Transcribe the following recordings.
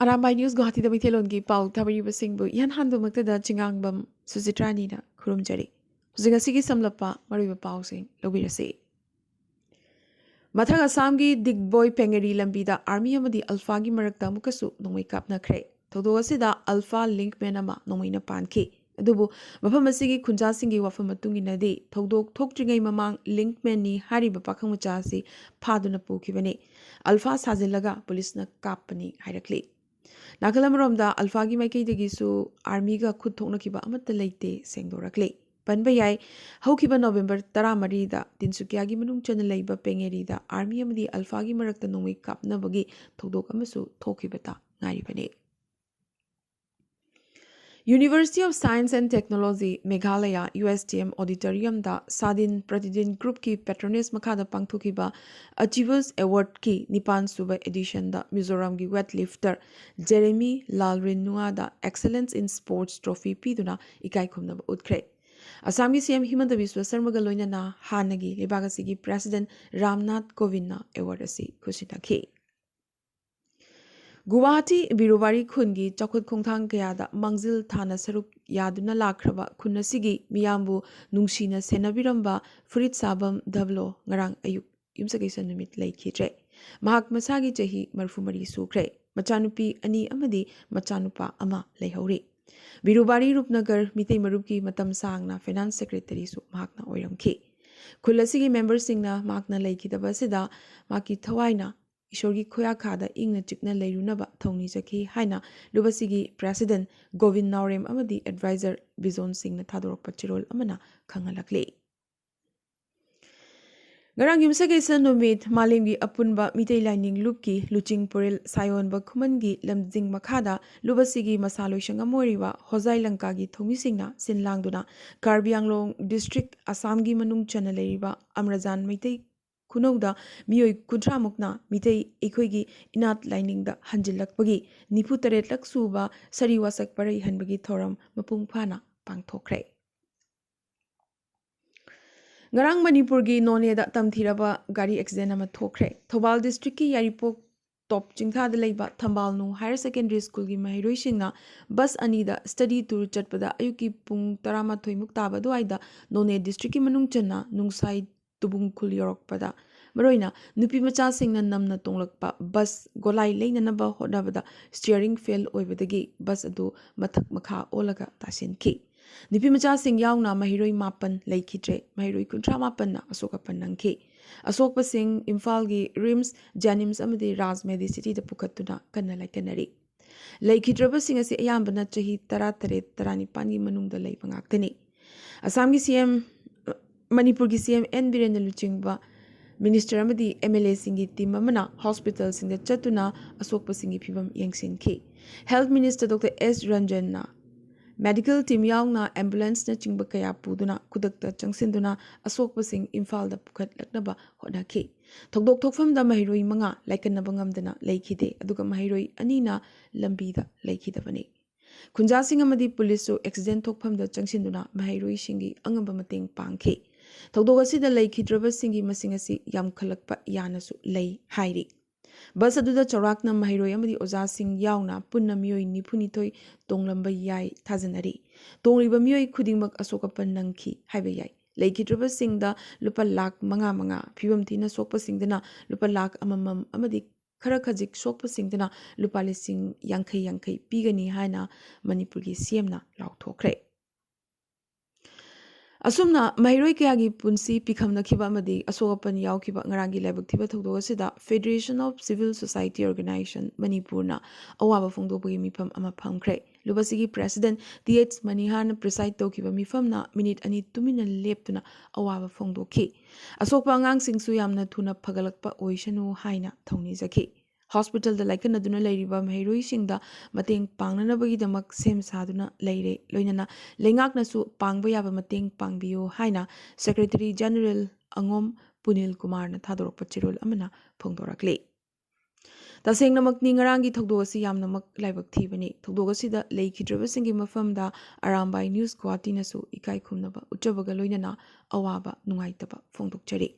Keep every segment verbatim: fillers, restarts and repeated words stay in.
Arambai news ꯒꯨꯋꯥꯍꯥꯇꯤꯗ ꯃꯩꯇꯩꯂꯣꯟꯒꯤ ꯄꯥꯎ ꯊꯥꯕꯤꯔꯤꯕꯁꯤꯡꯕꯨ ꯏꯍꯥꯟ ꯍꯥꯟꯕꯃꯛꯇꯗ ꯆꯤꯉꯥꯡꯕꯝ ꯁꯨꯖꯤꯇ꯭ꯔꯥꯅꯤꯅ ꯈꯨꯔꯨꯝꯖꯔꯤ꯫ ꯍꯧꯖꯤꯛ ꯉꯁꯤꯒꯤ ꯁꯝꯂꯞꯄ ꯃꯔꯨꯑꯣꯏꯕ ꯄꯥꯎꯁꯤꯡ ꯂꯧꯕꯤꯔꯁꯤ꯫ ꯃꯊꯪ ꯑꯁꯥꯝꯒꯤ ꯗꯤꯒꯕꯣꯏ ꯄꯦꯡꯉꯦꯔꯤ ꯂꯝꯕꯤꯗ ꯑꯥꯔꯃꯤ ꯑꯃꯗꯤ ꯑꯜꯐꯥꯒꯤ ꯃꯔꯛꯇ ꯑꯃꯨꯛꯀꯁꯨ ꯅꯣꯡꯃꯩ ꯀꯥꯞꯅꯈ꯭ꯔꯦ꯫ ꯊꯧꯗꯣꯛ ꯑꯁꯤꯗ ꯑꯜꯐꯥ ꯂꯤꯡꯛꯃꯦꯟ ꯑꯃ ꯅꯣꯡꯃꯩꯅ ꯄꯥꯟꯈꯤ꯫ ꯑꯗꯨꯕꯨ ꯃꯐꯝ ꯑꯁꯤꯒꯤ ꯈꯨꯟꯖꯥꯁꯤꯡꯒꯤ ꯋꯥꯐꯝ ꯃꯇꯨꯡ ꯏꯟꯅꯗꯤ, ꯊꯧꯗꯣꯛ ꯊꯣꯛꯇ꯭ꯔꯤꯉꯩ ꯃꯃꯥꯡ ꯂꯤꯡꯛꯃꯦꯟꯅꯤ ꯍꯥꯏꯔꯤꯕ ꯄꯥꯈꯪ ꯃꯆꯥ ꯑꯁꯤ ꯐꯥꯗꯨꯅ ꯄꯨꯈꯤꯕꯅꯤ꯫ ꯑꯜꯐꯥ ꯁꯥꯖꯤꯜꯂꯒ ꯄꯨꯂꯤꯁꯅ ꯀꯥꯞꯄꯅꯤ ꯍꯥꯏꯔꯛꯂꯤ꯫ ꯅꯥꯀꯜ ꯑꯃꯔꯣꯝꯗ ꯑꯜꯐꯥꯒꯤ ꯃꯥꯏꯀꯩꯗꯒꯤꯁꯨ ꯑꯥꯔꯃꯤꯒ ꯈꯨꯠ ꯊꯣꯛꯅꯈꯤꯕ ꯑꯃꯠꯇ ꯂꯩꯇꯦ ꯁꯦꯡꯗꯣꯔꯛꯂꯤ꯫ ꯄꯟꯕ ꯌꯥꯏ, ꯍꯧꯈꯤꯕ ꯅꯣꯕꯦꯝꯕꯔ ꯇꯔꯥꯃꯔꯤꯗ ꯇꯤꯟꯁꯨꯀꯤꯌꯥꯒꯤ ꯃꯅꯨꯡ ꯆꯟꯅ ꯂꯩꯕ ꯄꯦꯡꯉꯦꯔꯤꯗ ꯑꯥꯔꯃꯤ ꯑꯃꯗꯤ ꯑꯜꯐꯥꯒꯤ ꯃꯔꯛꯇ ꯅꯣꯡꯃꯩ ꯀꯥꯞꯅꯕꯒꯤ ꯊꯧꯗꯣꯛ ꯑꯃꯁꯨ ꯊꯣꯛꯈꯤꯕꯇ ꯉꯥꯏꯔꯤꯕꯅꯤ꯫ University of Science and Technology, Meghalaya, USTM Auditoriumꯗ ꯁꯥꯗꯤꯟ Pratidin ꯒ꯭ꯔꯨꯞꯀꯤ ꯄꯦꯇ꯭ꯔꯣꯅꯦꯖ ꯃꯈꯥꯗ ꯄꯥꯡꯊꯣꯛꯈꯤꯕ Achievers Awardꯀꯤ ꯅꯤꯄꯥꯟ ꯁꯨꯕ editionꯗ ꯃꯤꯖꯣꯔꯥꯝꯒꯤ weight lifter ꯖꯦꯔꯦꯃꯤ ꯂꯥꯜꯔꯤꯟꯅꯨꯋꯥꯗ Excellence in Sports Trophy ꯄꯤꯗꯨꯅ ꯏꯀꯥꯏ ꯈꯨꯝꯅꯕ ꯎꯠꯈ꯭ꯔꯦ꯫ ꯑꯁꯥꯝꯒꯤ CM ꯍꯤꯃꯟꯇ ꯕꯤꯁ꯭ꯋ ꯁꯔꯃꯒ ꯂꯣꯏꯅꯅ ꯍꯥꯟꯅꯒꯤ ꯂꯩꯕꯥꯛ ꯑꯁꯤꯒꯤ President ꯔꯥꯝꯅꯥꯊ ꯀꯣꯕꯤꯟꯗꯅ award ꯑꯁꯤ ꯈꯨꯠꯁꯤꯟꯅꯈꯤ꯫ ꯒꯨꯋꯥꯍꯥꯇꯤ ꯕꯤꯔꯨꯕꯥꯔꯤ ꯈꯨꯟꯒꯤ ꯆꯥꯎꯈꯠ ꯈꯣꯡꯊꯥꯡ ꯀꯌꯥꯗ ꯃꯥꯡꯖꯤꯜ ꯊꯥꯅ ꯁꯔꯨꯛ ꯌꯥꯗꯨꯅ ꯂꯥꯛꯈ꯭ꯔꯕ ꯈꯨꯟ ꯑꯁꯤꯒꯤ ꯃꯤꯌꯥꯝꯕꯨ ꯅꯨꯡꯁꯤꯅ ꯁꯦꯟꯅꯕꯤꯔꯝꯕ ꯐꯨꯔꯤꯠ ꯁꯥꯕꯝ ꯙꯕꯂꯣ ꯉꯔꯥꯡ ꯑꯌꯨꯛ ꯌꯨꯝꯁꯀꯩꯁ ꯅꯨꯃꯤꯠ ꯂꯩꯈꯤꯗ꯭ꯔꯦ꯫ ꯃꯍꯥꯛ ꯃꯁꯥꯒꯤ ꯆꯍꯤ ꯃꯔꯤꯐꯨ ꯃꯔꯤ ꯁꯨꯈ꯭ꯔꯦ꯫ ꯃꯆꯥꯅꯨꯄꯤ ꯑꯅꯤ ꯑꯃꯗꯤ ꯃꯆꯥꯅꯨꯄꯥ ꯑꯃ ꯂꯩꯍꯧꯔꯤ꯫ ꯕꯤꯔꯨꯕꯥꯔꯤ ꯔꯨꯞꯅꯒꯔ ꯃꯤꯇꯩ ꯃꯔꯨꯞꯀꯤ ꯃꯇꯝ ꯁꯥꯡꯅ finance secretaryꯁꯨ ꯃꯍꯥꯛꯅ ꯑꯣꯏꯔꯝꯈꯤ꯫ ꯈꯨꯜ ꯑꯁꯤꯒꯤ memberꯁꯤꯡꯅ ꯃꯍꯥꯛꯅ ꯂꯩꯈꯤꯗꯕ ꯑꯁꯤꯗ ꯃꯍꯥꯛꯀꯤ ꯊꯋꯥꯏꯅ ꯏꯁꯣꯔꯒꯤ ꯈꯨꯌꯥꯈꯥꯗ ꯏꯪꯅ ꯆꯤꯛꯅ ꯂꯩꯔꯨꯅꯕ ꯊꯧꯅꯤꯖꯈꯤ ꯍꯥꯏꯅ ꯂꯨꯞ ꯑꯁꯤꯒꯤ President ꯒꯣꯕꯤꯟ ꯅꯥꯎꯔꯦꯝ ꯑꯃꯗꯤ adviser ꯕꯤꯖꯣꯟ ꯁꯤꯡꯅ ꯊꯥꯗꯣꯔꯛꯄ ꯆꯦꯔꯣꯜ ꯑꯃꯅ ꯈꯪꯍꯜꯂꯛꯂꯤ꯫ ꯉꯔꯥꯡ ꯌꯨꯝꯁꯀꯩꯁ ꯅꯨꯃꯤꯠ ꯃꯥꯂꯦꯝꯒꯤ ꯑꯄꯨꯟꯕ ꯃꯤꯇꯩ ꯂꯥꯏꯅꯤꯡ ꯂꯨꯞꯀꯤ ꯂꯨꯆꯤꯡ ꯄꯨꯔꯦꯜ ꯁꯥꯌꯣꯟꯕ ꯈꯨꯃꯟꯒꯤ ꯂꯝꯖꯤꯡ ꯃꯈꯥꯗ ꯂꯨꯞ ꯑꯁꯤꯒꯤ ꯃꯁꯥ ꯂꯣꯏꯁꯪ ꯑꯃ ꯑꯣꯏꯔꯤꯕ ꯍꯣꯖꯥꯏ ꯂꯪꯀꯥꯒꯤ ꯊꯧꯃꯤꯁꯤꯡꯅ ꯁꯤꯟ ꯂꯥꯡꯗꯨꯅ ꯀꯥꯔꯕꯤ ꯑꯪꯂꯣꯡ district ꯑꯁꯥꯝꯒꯤ ꯃꯅꯨꯡ ꯆꯟꯅ ꯂꯩꯔꯤꯕ ꯑꯝꯔꯖꯥꯟ ꯃꯩꯇꯩ ꯈꯨꯅꯧꯗ ꯃꯤꯑꯣꯏ ꯀꯨꯟꯊ꯭ꯔꯥ ꯃꯨꯛꯅ ꯃꯤꯇꯩ ꯑꯩꯈꯣꯏꯒꯤ ꯏꯅꯥꯠ ꯂꯥꯏꯅꯤꯡꯗ ꯍꯟꯖꯤꯜꯂꯛꯄꯒꯤ ꯅꯤꯐꯨ ꯇꯔꯦꯠꯂꯛ ꯁꯨꯕ ꯁꯔꯤ ꯋꯥꯁꯛ ꯄꯔꯩ ꯍꯟꯕꯒꯤ ꯊꯧꯔꯝ ꯃꯄꯨꯡ ꯐꯥꯅ ꯄꯥꯡꯊꯣꯛꯈ꯭ꯔꯦ꯫ ꯉꯔꯥꯡ ꯃꯅꯤꯄꯨꯔꯒꯤ ꯅꯣꯅꯦꯗ ꯇꯝꯊꯤꯔꯕ ꯒꯥꯔꯤ accident ꯑꯃ ꯊꯣꯛꯈ꯭ꯔꯦ꯫ ꯊꯧꯕꯥꯜ districtꯀꯤ ꯌꯥꯏꯔꯤꯄꯣꯛ ꯇꯣꯞ ꯆꯤꯡꯊꯥꯗ ꯂꯩꯕ ꯊꯝꯕꯥꯜꯅꯨ ꯍꯥꯌꯔ ꯁꯦꯀꯦꯟꯗꯔꯤ ꯁ꯭ꯀꯨꯜꯒꯤ ꯃꯍꯩꯔꯣꯏꯁꯤꯡꯅ ꯕꯁ ꯑꯅꯤꯗ ꯁ꯭ꯇꯗꯤ ꯇꯨꯔ ꯆꯠꯄꯗ ꯑꯌꯨꯛꯀꯤ ꯄꯨꯡ ꯇꯔꯥꯃꯥꯊꯣꯏ ꯃꯨꯛ ꯇꯥꯕ ꯑꯗꯨꯋꯥꯏꯗ ꯅꯣꯅꯦ ꯗꯤꯁꯇ꯭ꯔꯤꯛꯀꯤ ꯃꯅꯨꯡ ꯆꯟꯅ ꯅꯨꯡꯁꯥꯏ ꯇꯨꯕꯨꯡ ꯈꯨꯜ ꯌꯧꯔꯛꯄꯗ ꯃꯔꯨꯑꯣꯏꯅ ꯅꯨꯄꯤ ꯃꯆꯥꯁꯤꯡꯅ ꯅꯝꯅ ꯇꯣꯡꯂꯛꯄ ꯕꯁ ꯒꯣꯂꯥꯏ ꯂꯩꯅꯅꯕ ꯍꯣꯠꯅꯕꯗ ꯁ꯭ꯇꯤꯌꯔꯤꯡ ꯐꯦꯜ ꯑꯣꯏꯕꯗꯒꯤ ꯕꯁ ꯑꯗꯨ ꯃꯊꯛ ꯃꯈꯥ ꯑꯣꯜꯂꯒ ꯇꯥꯁꯤꯟꯈꯤ꯫ ꯅꯨꯄꯤ ꯃꯆꯥꯁꯤꯡ ꯌꯥꯎꯅ ꯃꯍꯩꯔꯣꯏ ꯃꯥꯄꯟ ꯂꯩꯈꯤꯗ꯭ꯔꯦ꯫ ꯃꯍꯩꯔꯣꯏ ꯀꯨꯟꯊ꯭ꯔꯥ ꯃꯥꯄꯟꯅ ꯑꯁꯣꯛ ꯑꯄꯟ ꯅꯪꯈꯤ꯫ ꯑꯁꯣꯛꯄꯁꯤꯡ ꯏꯝꯐꯥꯜꯒꯤ ꯔꯤꯝꯁ, ꯖꯦꯅꯤꯝꯁ ꯑꯃꯗꯤ ꯔꯥꯖ ꯃꯦꯗꯤꯁꯤꯇꯤꯗ ꯄꯨꯈꯠꯇꯨꯅ ꯀꯟꯅ ꯂꯥꯏꯀꯠꯅꯔꯤ꯫ ꯂꯩꯈꯤꯗ꯭ꯔꯕꯁꯤꯡ ꯑꯁꯤ ꯑꯌꯥꯝꯕꯅ ꯆꯍꯤ ꯇꯔꯥꯇꯔꯦꯠ, ꯇꯔꯥꯅꯤꯄꯥꯟꯒꯤ ꯃꯅꯨꯡꯗ ꯂꯩꯕ ꯉꯥꯛꯇꯅꯤ꯫ ꯑꯁꯥꯝꯒꯤ ꯁꯤ ꯑꯦꯝ, ꯃꯅꯤꯄꯨꯔꯒꯤ ꯁꯤ ꯑꯦꯝ ꯑꯦꯟ ꯕꯤꯔꯦꯟꯅ ꯂꯨꯆꯤꯡꯕ ꯃꯤꯅꯤꯁꯇꯔ ꯑꯃꯗꯤ ꯑꯦꯝ ꯑꯦꯜ ꯑꯦꯁꯤꯡꯒꯤ ꯇꯤꯝ ꯑꯃꯅ ꯍꯣꯁꯄꯤꯇꯥꯜꯁꯤꯡꯗ ꯆꯠꯇꯨꯅ ꯑꯁꯣꯛꯄꯁꯤꯡꯒꯤ ꯐꯤꯕꯝ ꯌꯦꯡꯁꯤꯟꯈꯤ꯫ ꯍꯦꯜꯊ ꯃꯤꯅꯤꯁꯇꯔ ꯗꯣꯛꯇꯔ ꯑꯦꯁ ꯔꯟꯖꯟꯅ ꯃꯦꯗꯤꯀꯦꯜ ꯇꯤꯝ ꯌꯥꯎꯅ ꯑꯦꯝꯕꯨꯂꯦꯟꯁꯅꯆꯤꯡꯕ ꯀꯌꯥ ꯄꯨꯗꯨꯅ ꯈꯨꯗꯛꯇ ꯆꯪꯁꯤꯟꯗꯨꯅ ꯑꯁꯣꯛꯄꯁꯤꯡ ꯏꯝꯐꯥꯜꯗ ꯄꯨꯈꯠꯂꯛꯅꯕ ꯍꯣꯠꯅꯈꯤ꯫ ꯊꯧꯗꯣꯛ ꯊꯣꯛꯐꯝꯗ ꯃꯍꯩꯔꯣꯏ ꯃꯉꯥ ꯂꯥꯏꯀꯠꯅꯕ ꯉꯝꯗꯅ ꯂꯩꯈꯤꯗꯦ, ꯑꯗꯨꯒ ꯃꯍꯩꯔꯣꯏ ꯑꯅꯤꯅ ꯂꯝꯕꯤꯗ ꯂꯩꯈꯤꯗꯕꯅꯤ꯫ ꯈꯨꯟꯖꯥꯁꯤꯡ ꯑꯃꯗꯤ ꯄꯨꯂꯤꯁꯁꯨ ꯑꯦꯛꯁꯤꯗꯦꯟ ꯊꯣꯛꯐꯝꯗ ꯆꯪꯁꯤꯟꯗꯨꯅ ꯃꯍꯩꯔꯣꯏꯁꯤꯡꯒꯤ ꯑꯉꯝꯕ ꯃꯇꯦꯡ ꯄꯥꯡꯈꯤ꯫ ꯊꯧꯗꯣꯛ ꯑꯁꯤꯗ ꯂꯩꯈꯤꯗ꯭ꯔꯕꯁꯤꯡꯒꯤ ꯃꯁꯤꯡ ꯑꯁꯤ ꯌꯥꯝꯈꯠꯂꯛꯄ ꯌꯥꯅꯁꯨ ꯂꯩ ꯍꯥꯏꯔꯤ꯫ ꯕꯁ ꯑꯗꯨꯗ ꯆꯥꯎꯔꯥꯛꯅ ꯃꯍꯩꯔꯣꯏ ꯑꯃꯗꯤ ꯑꯣꯖꯥꯁꯤꯡ ꯌꯥꯎꯅ ꯄꯨꯟꯅ ꯃꯤꯑꯣꯏ ꯅꯤꯐꯨꯅꯤꯊꯣꯏ ꯇꯣꯡꯂꯝꯕ ꯌꯥꯏ ꯊꯥꯖꯅꯔꯤ꯫ ꯇꯣꯡꯂꯤꯕ ꯃꯤꯑꯣꯏ ꯈꯨꯗꯤꯡꯃꯛ ꯑꯁꯣꯛ ꯑꯄꯟ ꯅꯪꯈꯤ ꯍꯥꯏꯕ ꯌꯥꯏ꯫ ꯂꯩꯈꯤꯗ꯭ꯔꯕꯁꯤꯡꯗ ꯂꯨꯄꯥ ꯂꯥꯈ ꯃꯉꯥ ꯃꯉꯥ, ꯐꯤꯕꯝ ꯊꯤꯅ ꯁꯣꯛꯄꯁꯤꯡꯗꯅ ꯂꯨꯄꯥ ꯂꯥꯈ ꯑꯃꯃꯝ ꯑꯃꯗꯤ ꯈꯔ ꯈꯖꯤꯛ ꯁꯣꯛꯄꯁꯤꯡꯗꯅ ꯂꯨꯄꯥ ꯂꯤꯁꯤꯡ ꯌꯥꯡꯈꯩ ꯌꯥꯡꯈꯩ ꯄꯤꯒꯅꯤ ꯍꯥꯏꯅ ꯃꯅꯤꯄꯨꯔꯒꯤ ꯁꯤ ꯑꯦꯝꯅ ꯂꯥꯎꯊꯣꯛꯈ꯭ꯔꯦ꯫ ꯑꯁꯨꯝꯅ ꯃꯍꯩꯔꯣꯏ ꯀꯌꯥꯒꯤ ꯄꯨꯟꯁꯤ ꯄꯤꯈꯝꯅꯈꯤꯕ ꯑꯃꯗꯤ ꯑꯁꯣꯛ ꯑꯄꯟ ꯌꯥꯎꯈꯤꯕ ꯉꯔꯥꯡꯒꯤ ꯂꯥꯏꯕꯛ ꯊꯤꯕ ꯊꯧꯗꯣꯛ ꯑꯁꯤꯗ Federation of Civil Society Organization ꯃꯅꯤꯄꯨꯔꯅ ꯑꯋꯥꯕ ꯐꯣꯡꯗꯣꯛꯄꯒꯤ ꯃꯤꯐꯝ ꯑꯃ ꯐꯝꯈ꯭ꯔꯦ꯫ ꯂꯨꯞ ꯑꯁꯤꯒꯤ ꯄ꯭ꯔꯦꯁꯤꯗꯦꯟꯠ ꯇꯤ ꯑꯩꯆ ꯃꯅꯤꯍꯥꯔꯅ ꯄ꯭ꯔꯤꯁꯥꯏꯗ ꯇꯧꯈꯤꯕ ꯃꯤꯐꯝꯅ ꯃꯤꯅꯤꯠ ꯑꯅꯤ ꯇꯨꯃꯤꯟꯅ ꯂꯦꯞꯇꯨꯅ ꯑꯋꯥꯕ ꯐꯣꯡꯗꯣꯛꯈꯤ꯫ ꯑꯁꯣꯛꯄ ꯑꯉꯥꯡꯁꯤꯡꯁꯨ ꯌꯥꯝꯅ ꯊꯨꯅ ꯐꯒꯠꯂꯛꯄ ꯑꯣꯏꯁꯅꯨ ꯍꯥꯏꯅ ꯊꯧꯅꯤꯖꯈꯤ꯫ ꯍꯣꯁꯄꯤꯇꯥꯜꯗ ꯂꯥꯏꯀꯠꯅꯗꯨꯅ ꯂꯩꯔꯤꯕ ꯃꯍꯩꯔꯣꯏꯁꯤꯡꯗ ꯃꯇꯦꯡ ꯄꯥꯡꯅꯅꯕꯒꯤꯗꯃꯛ ꯁꯦꯝ ꯁꯥꯗꯨꯅ ꯂꯩꯔꯦ꯫ ꯂꯣꯏꯅꯅ ꯂꯩꯉꯥꯛꯅꯁꯨ ꯄꯥꯡꯕ ꯌꯥꯕ ꯃꯇꯦꯡ ꯄꯥꯡꯕꯤꯌꯨ ꯍꯥꯏꯅ ꯁꯦꯀ꯭ꯔꯦꯇꯔꯤ ꯖꯦꯅꯔꯦꯜ ꯑꯉꯣꯝ ꯄꯨꯅꯤꯜ ꯀꯨꯃꯥꯔꯅ ꯊꯥꯗꯣꯔꯛꯄ ꯆꯦꯔꯣꯜ ꯑꯃꯅ ꯐꯣꯡꯗꯣꯔꯛꯂꯤ꯫ ꯇꯁꯦꯡꯅꯃꯛꯅꯤ, ꯉꯔꯥꯡꯒꯤ ꯊꯧꯗꯣꯛ ꯑꯁꯤ ꯌꯥꯝꯅꯃꯛ ꯂꯥꯏꯕꯛ ꯊꯤꯕꯅꯤ꯫ ꯊꯧꯗꯣꯛ ꯑꯁꯤꯗ ꯂꯩꯈꯤꯗ꯭ꯔꯕꯁꯤꯡꯒꯤ ꯃꯐꯝꯗ ꯑꯔꯥꯝꯕꯥꯏ ꯅ꯭ꯌꯨꯁ ꯒꯨꯋꯥꯍꯥꯇꯤꯅꯁꯨ ꯏꯀꯥꯏ ꯈꯨꯝꯅꯕ ꯎꯠꯆꯕꯒ ꯂꯣꯏꯅꯅ ꯑꯋꯥꯕ ꯅꯨꯡꯉꯥꯏꯇꯕ ꯐꯣꯡꯗꯣꯛꯆꯔꯤ꯫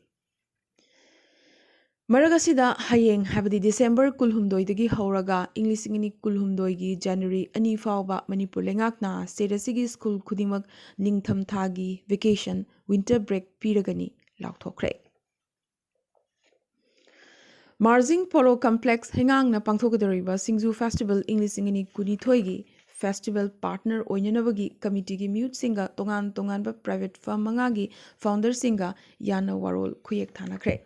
ꯃꯔꯛ ꯑꯁꯤꯗ ꯍꯌꯦꯡ, ꯍꯥꯏꯕꯗꯤ ꯗꯤꯁꯦꯝꯕꯔ ꯀꯨꯟꯍꯨꯝꯗꯣꯏꯗꯒꯤ ꯍꯧꯔꯒ ꯏꯪ ꯂꯤꯁꯤꯡ ꯑꯅꯤ ꯀꯨꯟꯍꯨꯝꯗꯣꯏꯒꯤ ꯖꯅꯋꯥꯔꯤ ꯑꯅꯤ ꯐꯥꯎꯕ ꯃꯅꯤꯄꯨꯔ ꯂꯩꯉꯥꯛꯅ state ꯑꯁꯤꯒꯤ school ꯈꯨꯗꯤꯡꯃꯛ ꯅꯤꯡꯊꯝꯊꯥꯒꯤ vacation, winter break, ꯄꯤꯔꯒꯅꯤ ꯂꯥꯎꯊꯣꯛꯈ꯭ꯔꯦ꯫ Marjing Polo Complex ꯍꯩꯉꯥꯡꯅ ꯄꯥꯡꯊꯣꯛꯀꯗꯧꯔꯤꯕ ꯁꯤꯡꯖꯨ festival ꯏꯪ ꯂꯤꯁꯤꯡ ꯑꯅꯤ ꯀꯨꯟꯅꯤꯊꯣꯏꯒꯤ festival partner ꯑꯣꯏꯅꯅꯕꯒꯤ committeeꯒꯤ ꯃꯤꯍꯨꯠꯁꯤꯡꯒ ꯇꯣꯉꯥꯟ ꯇꯣꯉꯥꯟꯕ private firm ꯃꯉꯥꯒꯤ founderꯁꯤꯡꯒ ꯌꯥꯅ ꯋꯥꯔꯣꯜ ꯈꯨꯌꯦꯛ ꯊꯥꯅꯈ꯭ꯔꯦ꯫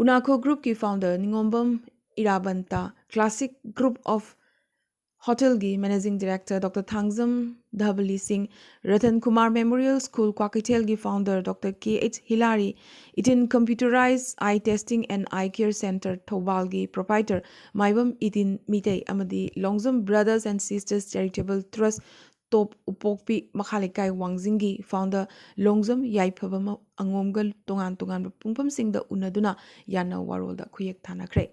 UNACO groupꯀꯤ founder ꯅꯤꯉꯣꯝꯕꯝ ꯏꯔꯥꯕꯟꯇ, Classic Group of Hotelꯒꯤ managing director Doctor Thangjam ꯙꯕꯂꯤ ꯁꯤꯡ, Ratan Kumar Memorial School ꯀ꯭ꯋꯥꯀꯩꯊꯦꯜꯒꯤ founder Doctor K H ꯍꯤꯂꯥꯔꯤ, Eden Computerized Eye Testing and Eye Care Centre ꯊꯧꯕꯥꯜꯒꯤ proprietor ꯃꯥꯏꯕꯝ ꯏꯗꯤꯟ ꯃꯤꯇꯩ ꯑꯃꯗꯤ Longjam Brothers and Sisters Charitable Trust, ꯇꯣꯞ ꯎꯄꯣꯛꯄꯤ ꯃꯈꯥ ꯂꯩꯀꯥꯏ ꯋꯥꯡꯖꯤꯡꯒꯤ founder Longjam ꯌꯥꯏꯐꯕ ꯑꯉꯣꯝꯒ ꯇꯣꯉꯥꯟ ꯇꯣꯉꯥꯟꯕ ꯄꯨꯡꯐꯝꯁꯤꯡꯗ ꯎꯅꯗꯨꯅ ꯌꯥꯅ ꯋꯥꯔꯣꯜꯗ ꯈꯨꯌꯦꯛ ꯊꯥꯅꯈ꯭ꯔꯦ꯫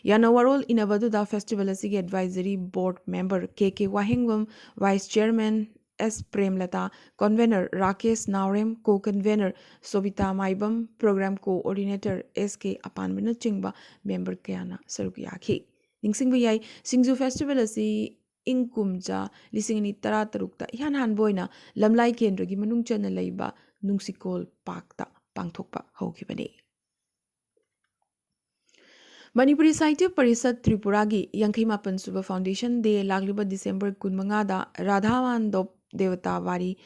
ꯌꯥꯅ ꯋꯥꯔꯣꯜ ꯏꯅꯕ ꯑꯗꯨꯗ festival ꯑꯁꯤꯒꯤ advisory board member K K ꯋꯥꯍꯦꯡꯕꯝ, vice chairman S ꯄ꯭ꯔꯦꯝꯂꯇꯥ, convener Rakesh ꯅꯥꯎꯔꯦꯝ, co-convener ꯁꯣꯕꯤꯇꯥ ꯃꯥꯏꯕꯝ, program coordinator S K ꯑꯄꯥꯟꯕꯅꯆꯤꯡꯕ member ꯀꯌꯥꯅ ꯁꯔꯨꯛ ꯌꯥꯈꯤ꯫ ꯅꯤꯡꯁꯤꯡꯕ ꯌꯥꯏ, ꯁꯤꯡꯖꯨ festival ꯑꯁꯤ ꯏꯪ ꯀꯨꯝꯖꯥ ꯂꯤꯁꯤꯡ ꯑꯅꯤ ꯇꯔꯥꯇꯔꯨꯛꯇ ꯏꯍꯥꯟ ꯍꯥꯟꯕ ꯑꯣꯏꯅ ꯂꯝꯂꯥꯏ ꯀꯦꯟꯗ꯭ꯔꯒꯤ ꯃꯅꯨꯡ ꯆꯟꯅ ꯂꯩꯕ ꯅꯨꯡꯁꯤꯀꯣꯜ parkꯇ ꯄꯥꯡꯊꯣꯛꯄ ꯍꯧꯈꯤꯕꯅꯤ꯫ ꯃꯅꯤꯄꯨꯔꯤ ꯁꯥꯍꯤꯇ꯭ꯌ ꯄꯔꯤꯁꯠ ꯇ꯭ꯔꯤꯄꯨꯔꯥꯒꯤ ꯌꯥꯡꯈꯩ ꯃꯥꯄꯟ ꯁꯨꯕ foundation day ꯂꯥꯛꯂꯤꯕ ꯗꯤꯁꯦꯝꯕꯔ ꯀꯨꯟꯃꯉꯥꯗ ꯔꯥꯙꯥ ꯃꯥꯟꯗꯣꯞ ꯗꯦꯋꯇꯥ ꯋꯥꯔꯤ,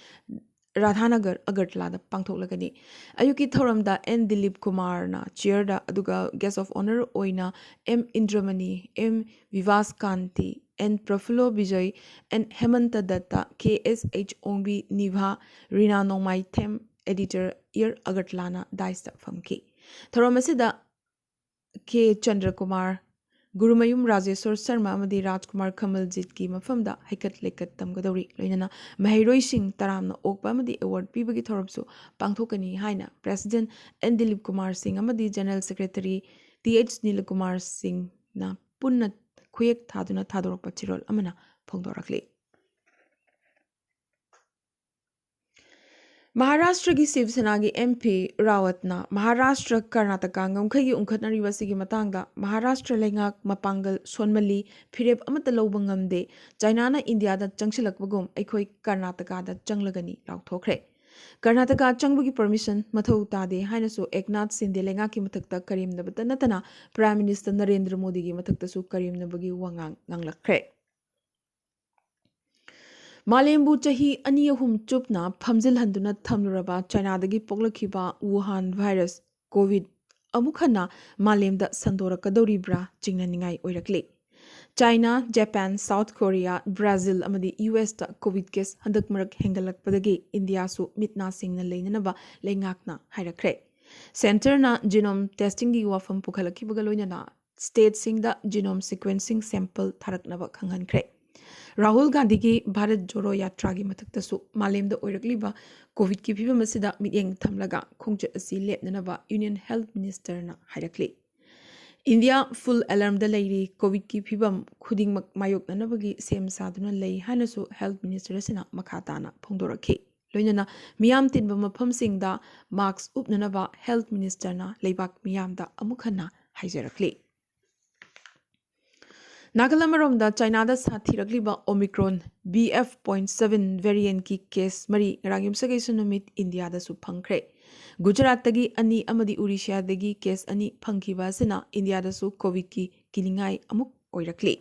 ꯔꯥꯙꯥꯅꯒꯔ, ꯑꯒꯔꯇꯂꯥꯗ ꯄꯥꯡꯊꯣꯛꯂꯒꯅꯤ꯫ ꯑꯌꯨꯛꯀꯤ ꯊꯧꯔꯝꯗ N ꯗꯤꯂꯤꯞ ꯀꯨꯃꯥꯔꯅ chairꯗ, ꯑꯗꯨꯒ guest of honour ꯑꯣꯏꯅ M ꯏꯟꯗ꯭ꯔꯃꯅꯤ, M ꯚꯤꯚꯥꯁ ꯀꯥꯟꯇꯤ, N ꯄ꯭ꯔꯐꯨꯜꯂꯣ Bijoy, N ꯍꯦꯃꯟꯇ ꯗꯠꯇ, K S H ꯑꯣꯡꯕꯤ, ꯅꯤꯚꯥ, ꯔꯤꯅꯥ ꯅꯣꯡꯃꯥꯏꯊꯦꯝ, editor, Air Agartalaꯅ daisꯇ ꯐꯝꯈꯤ꯫ ꯊꯧꯔꯝ ꯑꯁꯤꯗ K ꯆꯟꯗ꯭ꯔꯀꯨꯃꯥꯔ, ꯒꯨꯔꯨꯃꯌꯨꯝ ꯔꯥꯖꯦꯁꯣꯔ ꯁꯔꯃ ꯑꯃꯗꯤ ꯔꯥꯖꯀꯨꯃꯥꯔ ꯀꯃꯜꯖꯤꯠꯀꯤ ꯃꯐꯝꯗ ꯍꯩꯀꯠ ꯂꯩꯀꯠ ꯇꯝꯒꯗꯧꯔꯤ꯫ ꯂꯣꯏꯅꯅ ꯃꯍꯩꯔꯣꯏꯁꯤꯡ ꯇꯔꯥꯝꯅ ꯑꯣꯛꯄ ꯑꯃꯗꯤ award ꯄꯤꯕꯒꯤ ꯊꯧꯔꯝꯁꯨ ꯄꯥꯡꯊꯣꯛꯀꯅꯤ ꯍꯥꯏꯅ president N ꯗꯤꯂꯤꯞ ꯀꯨꯃꯥꯔ ꯁꯤꯡ ꯑꯃꯗꯤ general secretary T H ꯅꯤꯂꯀꯨꯃꯥꯔ ꯁꯤꯡꯅ ꯄꯨꯟꯅ ꯈꯨꯌꯦꯛ ꯊꯥꯗꯨꯅ ꯊꯥꯗꯣꯔꯛꯄ ꯆꯦꯔꯣꯜ ꯑꯃꯅ ꯐꯣꯡꯗꯣꯔꯛꯂꯤ꯫ ꯃꯍꯥꯔꯥꯁꯇ꯭ꯔꯒꯤ ꯁꯤꯕ ꯁꯦꯅꯥꯒꯤ ꯑꯦꯝ ꯄꯤ ꯔꯥꯋꯠꯅ ꯃꯍꯥꯔꯥꯁꯇ꯭ꯔ ꯀꯔꯅꯥꯇꯀꯥ ꯉꯝꯈꯩꯒꯤ ꯎꯪꯈꯠꯅꯔꯤꯕ ꯑꯁꯤꯒꯤ ꯃꯇꯥꯡꯗ, "ꯃꯍꯥꯔꯥꯁꯇ꯭ꯔ ꯂꯩꯉꯥꯛ ꯃꯄꯥꯡꯒꯜ ꯁꯣꯟꯃꯜꯂꯤ, ꯐꯤꯔꯦꯞ ꯑꯃꯠꯇ ꯂꯧꯕ ꯉꯝꯗꯦ꯫ ꯆꯥꯏꯅꯥꯅ ꯏꯟꯗꯤꯌꯥꯗ ꯆꯪꯁꯤꯜꯂꯛꯄꯒꯨꯝ ꯑꯩꯈꯣꯏ ꯀꯔꯅꯥꯇꯀꯥꯗ ꯆꯪꯂꯒꯅꯤ" ꯂꯥꯎꯊꯣꯛꯈ꯭ꯔꯦ꯫ ꯀꯔꯅꯥꯇꯀꯥ ꯆꯪꯕꯒꯤ ꯄꯔꯃꯤꯁꯟ ꯃꯊꯧ ꯇꯥꯗꯦ ꯍꯥꯏꯅꯁꯨ ꯑꯦꯛꯅꯥꯊ ꯁꯤꯟꯗꯦ ꯂꯩꯉꯥꯛꯀꯤ ꯃꯊꯛꯇ ꯀꯔꯦꯝꯅꯕꯇ ꯅꯠꯇꯅ ꯄ꯭ꯔꯥꯏꯝ ꯃꯤꯅꯤꯁꯇꯔ ꯅꯔꯦꯟꯗ꯭ꯔ ꯃꯣꯗꯤꯒꯤ ꯃꯊꯛꯇꯁꯨ ꯀꯔꯦꯝꯅꯕꯒꯤ ꯋꯥꯉꯥꯡ ꯉꯥꯡꯂꯛꯈ꯭ꯔꯦ꯫ ꯃꯥꯂꯦꯝꯕꯨ ꯆꯍꯤ ꯑꯅꯤ ꯑꯍꯨꯝ ꯆꯨꯞꯅ ꯐꯝꯖꯤꯜꯍꯟꯗꯨꯅ ꯊꯝꯂꯨꯔꯕ ꯆꯥꯏꯅꯥꯗꯒꯤ ꯄꯣꯛꯂꯛꯈꯤꯕ ꯋꯨꯍꯥꯟ ꯚꯥꯏꯔꯁ ꯀꯣꯚꯤꯗ ꯑꯃꯨꯛ ꯍꯟꯅ ꯃꯥꯂꯦꯝꯗ ꯁꯟꯗꯣꯔꯛꯀꯗꯧꯔꯤꯕ꯭ꯔꯥ ꯆꯤꯡꯅꯅꯤꯡꯉꯥꯏ ꯑꯣꯏꯔꯛꯂꯤ꯫ China, Japan, south Korea, Brazil ꯑꯃꯗꯤ ꯌꯨ ꯑꯦꯁꯇ ꯀꯣꯚꯤꯗ ꯀꯦꯁ ꯍꯟꯗꯛ ꯃꯔꯛ ꯍꯦꯟꯒꯠꯂꯛꯄꯗꯒꯤ ꯏꯟꯗꯤꯌꯥꯁꯨ ꯃꯤꯠ ꯅꯥ ꯁꯤꯡꯅ ꯂꯩꯅꯅꯕ ꯂꯩꯉꯥꯛꯅ ꯍꯥꯏꯔꯛꯈ꯭ꯔꯦ꯫ ꯁꯦꯟꯇꯔꯅ ꯖꯤꯅꯣꯝ ꯇꯦꯁꯇꯤꯡꯒꯤ ꯋꯥꯐꯝ ꯄꯨꯈꯠꯂꯛꯈꯤꯕꯒ ꯂꯣꯏꯅꯅ ꯁ꯭ꯇꯦꯠꯁꯤꯡꯗ ꯖꯤꯅꯣꯝ ꯁꯤꯀ꯭ꯋꯦꯟꯁꯤꯡ ꯁꯦꯝꯄꯜ ꯊꯥꯔꯛꯅꯕ ꯈꯪꯍꯟꯈ꯭ꯔꯦ꯫ ꯔꯥꯍꯨꯜ ꯒꯥꯟꯙꯤꯒꯤ ꯚꯥꯔꯠ ꯖꯣꯔꯣ ꯌꯥꯇ꯭ꯔꯥꯒꯤ ꯃꯊꯛꯇꯁꯨ ꯃꯥꯂꯦꯝꯗ ꯑꯣꯏꯔꯛꯂꯤꯕ ꯀꯣꯚꯤꯗꯀꯤ ꯐꯤꯕꯝ ꯑꯁꯤꯗ ꯃꯤꯠꯌꯦꯡ ꯊꯝꯂꯒ ꯈꯣꯡꯆꯠ ꯑꯁꯤ ꯂꯦꯞꯅꯅꯕ ꯌꯨꯅꯤꯌꯟ ꯍꯦꯜꯊ ꯃꯤꯅꯤꯁꯇꯔꯅ ꯍꯥꯏꯔꯛꯂꯤ꯫ ꯏꯟꯗꯤꯌꯥ ꯐꯨꯜ ꯑꯦꯂꯥꯔꯝꯗ ꯂꯩꯔꯤ, ꯀꯣꯚꯤꯗꯀꯤ ꯐꯤꯕꯝ ꯈꯨꯗꯤꯡꯃꯛ ꯃꯥꯌꯣꯛꯅꯅꯕꯒꯤ ꯁꯦꯝ ꯁꯥꯗꯨꯅ ꯂꯩ ꯍꯥꯏꯅꯁꯨ ꯍꯦꯜꯊ ꯃꯤꯅꯤꯁꯇꯔ ꯑꯁꯤꯅ ꯃꯈꯥ ꯇꯥꯅ ꯐꯣꯡꯗꯣꯔꯛꯈꯤ꯫ ꯂꯣꯏꯅꯅ ꯃꯤꯌꯥꯝ ꯇꯤꯟꯕ ꯃꯐꯝꯁꯤꯡꯗ ꯃꯥꯁꯛ ꯎꯞꯅꯅꯕ ꯍꯦꯜꯊ ꯃꯤꯅꯤꯁꯇꯔꯅ ꯂꯩꯕꯥꯛ ꯃꯤꯌꯥꯝꯗ ꯑꯃꯨꯛ ꯍꯟꯅ ꯍꯥꯏꯖꯔꯛꯂꯤ꯫ ꯅꯥꯀꯜ ꯑꯃꯔꯣꯝꯗ ꯆꯥꯏꯅꯥꯗ ꯁꯥꯊꯤꯔꯛꯂꯤꯕ Omicron B F point seven ꯚꯦꯔꯤꯌꯦꯟꯠꯀꯤ ꯀꯦꯁ ꯃꯔꯤ ꯉꯔꯥꯡ ꯌꯨꯝꯁꯀꯩꯁ ꯅꯨꯃꯤꯠ ꯏꯟꯗꯤꯌꯥꯗꯁꯨ ꯐꯪꯈ꯭ꯔꯦ꯫ ꯒꯨꯖꯔꯥꯠꯇꯒꯤ ꯑꯅꯤ ꯑꯃꯗꯤ ꯎꯔꯤꯁ꯭ꯌꯥꯗꯒꯤ ꯀꯦꯁ ꯑꯅꯤ ꯐꯪꯈꯤꯕ ꯑꯁꯤꯅ ꯏꯟꯗꯤꯌꯥꯗꯁꯨ ꯀꯣꯚꯤꯗꯀꯤ ꯀꯤꯅꯤꯡꯉꯥꯏ ꯑꯃꯨꯛ ꯑꯣꯏꯔꯛꯂꯤ꯫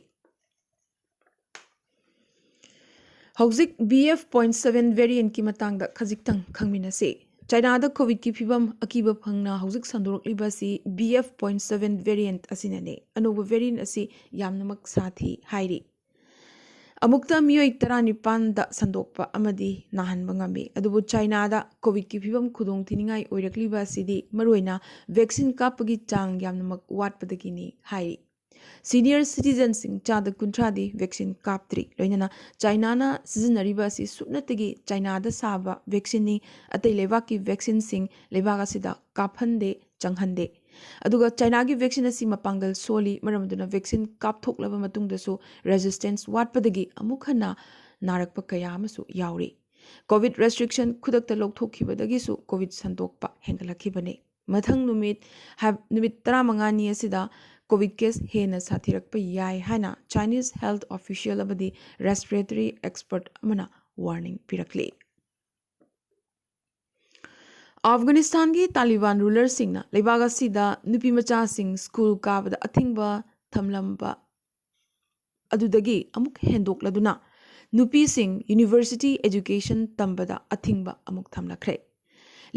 ꯍꯧꯖꯤꯛ ꯕꯤ ꯑꯦꯐ ꯄꯣꯏꯟꯠ ꯁꯚꯦꯟ ꯚꯦꯔꯤꯌꯦꯟꯠꯀꯤ ꯃꯇꯥꯡꯗ ꯈꯖꯤꯛꯇꯪ ꯈꯪꯃꯤꯟꯅꯁꯤ꯫ ꯆꯥꯏꯅꯥꯗ ꯀꯣꯚꯤꯗꯀꯤ ꯐꯤꯕꯝ ꯑꯀꯤꯕ ꯐꯪꯅ ꯍꯧꯖꯤꯛ ꯁꯟꯗꯣꯔꯛꯂꯤꯕ ꯑꯁꯤ ꯕꯤ ꯑꯦꯐ ꯄꯣꯏꯟꯠ ꯁꯚꯦꯟ ꯚꯦꯔꯤꯌꯦꯟꯠ ꯑꯁꯤꯅꯅꯤ꯫ ꯑꯅꯧꯕ ꯚꯦꯔꯤꯌꯦꯟꯠ ꯑꯁꯤ ꯌꯥꯝꯅꯃꯛ ꯁꯥꯊꯤ ꯍꯥꯏꯔꯤ꯫ ꯑꯃꯨꯛꯇ ꯃꯤꯑꯣꯏ ꯇꯔꯥꯅꯤꯄꯥꯟꯗ ꯁꯟꯗꯣꯛꯄ ꯑꯃꯗꯤ ꯅꯥꯍꯟꯕ ꯉꯝꯃꯤ꯫ ꯑꯗꯨꯕꯨ ꯆꯥꯏꯅꯥꯗ ꯀꯣꯚꯤꯗꯀꯤ ꯐꯤꯕꯝ ꯈꯨꯗꯣꯡ ꯊꯤꯅꯤꯡꯉꯥꯏ ꯑꯣꯏꯔꯛꯂꯤꯕ ꯑꯁꯤꯗꯤ ꯃꯔꯨꯑꯣꯏꯅ ꯚꯦꯛꯁꯤꯟ ꯀꯥꯞꯄꯒꯤ ꯆꯥꯡ ꯌꯥꯝꯅꯃꯛ ꯋꯥꯠꯄꯗꯒꯤꯅꯤ ꯍꯥꯏꯔꯤ꯫ ꯁꯤꯅꯤꯌꯔ ꯁꯤꯇꯤꯖꯟꯁꯤꯡ ꯆꯥꯗ ꯀꯨꯟꯊ꯭ꯔꯥꯗꯤ ꯚꯦꯛꯁꯤꯟ ꯀꯥꯞꯇ꯭ꯔꯤ꯫ ꯂꯣꯏꯅꯅ ꯆꯥꯏꯅꯥꯅ ꯁꯤꯖꯤꯟꯅꯔꯤꯕ ꯑꯁꯤ ꯁꯨꯞꯅꯇꯒꯤ ꯆꯥꯏꯅꯥꯗ ꯁꯥꯕ ꯚꯦꯛꯁꯤꯟꯅꯤ꯫ ꯑꯇꯩ ꯂꯩꯕꯥꯛꯀꯤ ꯚꯦꯛꯁꯤꯟꯁꯤꯡ ꯂꯩꯕꯥꯛ ꯑꯁꯤꯗ ꯀꯥꯞꯍꯟꯗꯦ, ꯆꯪꯍꯟꯗꯦ꯫ ꯑꯗꯨꯒ ꯆꯥꯏꯅꯥꯒꯤ ꯚꯦꯛꯁꯤꯟ ꯑꯁꯤ ꯃꯄꯥꯡꯒꯜ ꯁꯣꯜꯂꯤ, ꯃꯔꯝ ꯑꯗꯨꯅ ꯚꯦꯛꯁꯤꯟ ꯀꯥꯞꯊꯣꯛꯂꯕ ꯃꯇꯨꯡꯗꯁꯨ ꯔꯦꯖꯤꯁꯇꯦꯟꯁ ꯋꯥꯠꯄꯗꯒꯤ ꯑꯃꯨꯛ ꯍꯟꯅ ꯅꯥꯔꯛꯄ ꯀꯌꯥ ꯑꯃꯁꯨ ꯌꯥꯎꯔꯤ꯫ ꯀꯣꯚꯤꯗ ꯔꯦꯁꯇ꯭ꯔꯤꯛꯁꯟ ꯈꯨꯗꯛꯇ ꯂꯧꯊꯣꯛꯈꯤꯕꯗꯒꯤꯁꯨ ꯀꯣꯚꯤꯗ ꯁꯟꯗꯣꯛꯄ ꯍꯦꯟꯒꯠꯂꯛꯈꯤꯕꯅꯤ꯫ ꯃꯊꯪ ꯅꯨꯃꯤꯠ ꯍꯥꯏ-, ꯅꯨꯃꯤꯠ ꯇꯔꯥꯃꯉꯥꯅꯤ ꯑꯁꯤꯗ ꯀꯣꯚꯤꯗ ꯀꯦꯁ ꯍꯦꯟꯅ ꯁꯥꯊꯤꯔꯛꯄ ꯌꯥꯏ ꯍꯥꯏꯅ ꯆꯥꯏꯅꯤꯁ ꯍꯦꯜꯊ ꯑꯣꯐꯤꯁꯤꯌꯦꯜ ꯑꯃꯗꯤ ꯔꯦꯁꯄꯤꯔꯦꯇꯔꯤ ꯑꯦꯛꯁꯄꯔꯠ ꯑꯃꯅ ꯋꯥꯔꯅꯤꯡ ꯄꯤꯔꯛꯂꯤ꯫ ꯑꯐꯒꯥꯅꯤꯁꯇꯥꯟꯒꯤ ꯇꯥꯂꯤꯕꯥꯟ ꯔꯨꯂꯔꯁꯤꯡꯅ ꯂꯩꯕꯥꯛ ꯑꯁꯤꯗ ꯅꯨꯄꯤ ꯃꯆꯥꯁꯤꯡ ꯁ꯭ꯀꯨꯜ ꯀꯥꯕꯗ ꯑꯊꯤꯡꯕ ꯊꯝꯂꯝꯕ ꯑꯗꯨꯗꯒꯤ ꯑꯃꯨꯛ ꯍꯦꯟꯗꯣꯛꯂꯗꯨꯅ ꯅꯨꯄꯤꯁꯤꯡ ꯌꯨꯅꯤꯚꯔꯁꯤꯇꯤ ꯑꯦꯖꯨꯀꯦꯁꯟ ꯇꯝꯕꯗ ꯑꯊꯤꯡꯕ ꯑꯃꯨꯛ ꯊꯝꯂꯛꯈ꯭ꯔꯦ꯫